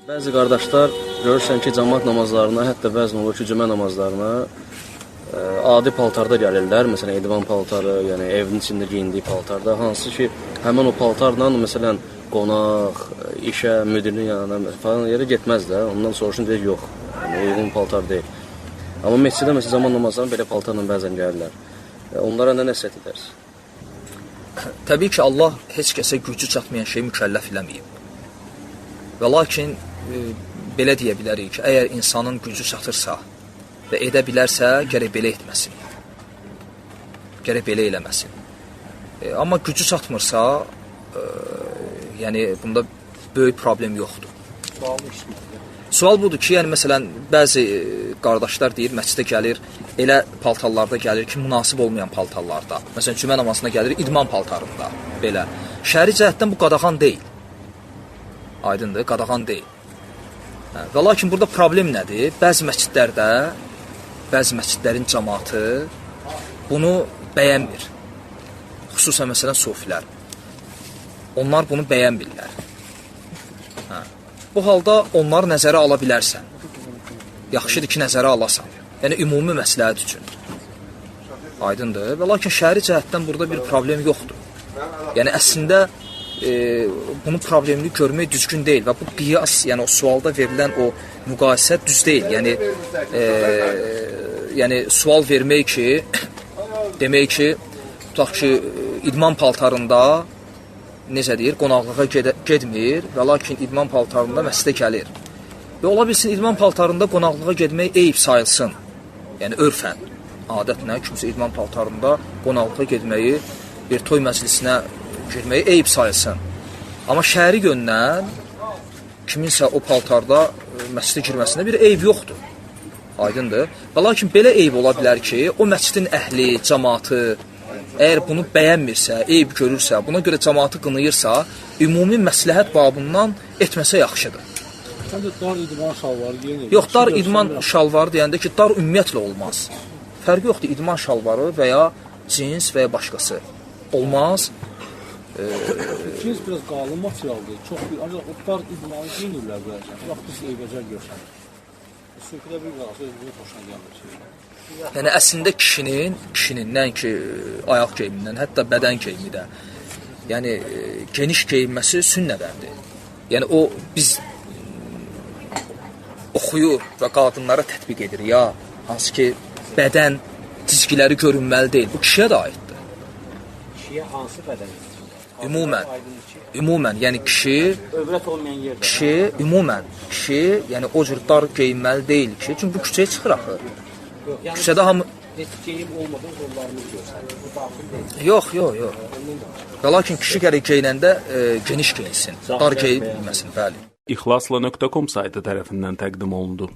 Bəzi qardaşlar görürsən ki, camaat namazlarına, hətta bəzən olur ki, cümə namazlarına adi paltarda gəlirlər. Məsələn, idman paltarı, yəni evin içində geyindiyi paltarda, hansı ki, həmin o paltarla məsələn qonaq, işə, müdirin yanına falan yerə getməz də. Ondan soruşun deyir, yox. Yəni uyğun paltar deyil. Amma məscidə məsələn camaat namazlarına belə paltarla bəzən gəlirlər. Onlara nə nəsihət edərsən? Təbii ki, Allah heç kəsə gücü çatmayan şeyi mükəlləf eləməyib. Və lakin belə deyə bilərik ki, əgər insanın gücü çatırsa və edə bilərsə, gərək belə etməsin. Gərək belə eləməsin. Amma gücü çatmırsa, yəni bunda böyük problem yoxdur. Sual budur ki, yəni məsələn bəzi qardaşlar deyir, məscidə gəlir, elə paltarlarda gəlir ki, münasib olmayan paltarlarda. Məsələn, cümə namazına gəlir idman paltarında, belə. Şəri cəhətdən bu qadağan deyil. Aydındır, qadağan deyil. Və lakin burada problem nədir? Bəzi məscidlərdə, bəzi məscidlərin cəmaatı bunu bəyənmir. Xüsusən məsələn sufilər. Onlar bunu bəyənmirlər. Hə. Bu halda onları nəzərə ala bilərsən. Yaxşıdır ki, nəzərə alasan. Yəni ümumi məsləhət üçün. Aydındır. Və lakin şəri cəhətdən burada bir problem yoxdur. Yəni əslində bunu problemli görmək düzgün deyil və bu qiyas, yəni o sualda verilən o müqayisə düz deyil. Yəni yəni sual vermək ki, demək ki, tutaq ki, idman paltarında necə deyir, qonaqlığa getmir və lakin idman paltarında məscidə gəlir. Və ola bilsin idman paltarında qonaqlığa getmək eyib sayılsın. Yəni örfən, adətlə kimsə idman paltarında qonaqlığa getməyi, bir toy məclisinə girməyi eyib sayılsın. Amma şəri yöndən kiminsə o paltarda məscidə girməsində bir eyib yoxdur. Aydındır. Və lakin belə eyib ola bilər ki, o məscidin əhli, cəmaatı əgər bunu bəyənmirsə, eyib görürsə, buna görə cəmaatı qınayırsa, ümumi məsləhət babından etməsə yaxşıdır. Sən də dar idman şalvarı geyinir. Yox, dar idman şalvarı deyəndə ki, dar ümumiyyətlə olmaz. Fərqi yoxdur, idman şalvarı və ya cins və ya başqası. Olmaz. Cins biraz qalın materialdır. Çox bir, ancaq o dar idmanı geyinirlər bəzən. Bax, biz eybəcər görsənir. Sufidə bir qalsa, özünün xoşuna gəlmir. Yəni əslində kişinin nəinki ayaq geyimindən, hətta bədən geyimi də, yəni geniş geyinməsi sünnədəndir. Yəni o biz oxuyur və qadınlara tətbiq edir ya, hansı ki bədən cizgiləri görünməli deyil. Bu kişiyə də aiddir. Kişiyə hansı bədən cizgiləri? Ümumən, yəni kişi, övrət olmayan yerdə. Kişi, ümumən, kişi, yəni o cür dar geyinməli deyil ki, çünki bu küçəyə çıxır axı. Yox, yəni küçədə hamı heç geyim olmadan qollarımız görsənir. Bu daxil deyil. Yox, yox, yox. Və lakin kişi gərək geyinəndə geniş geyinsin, dar geyinməsin, bəli. İxlasla.com saytı tərəfindən təqdim olundu.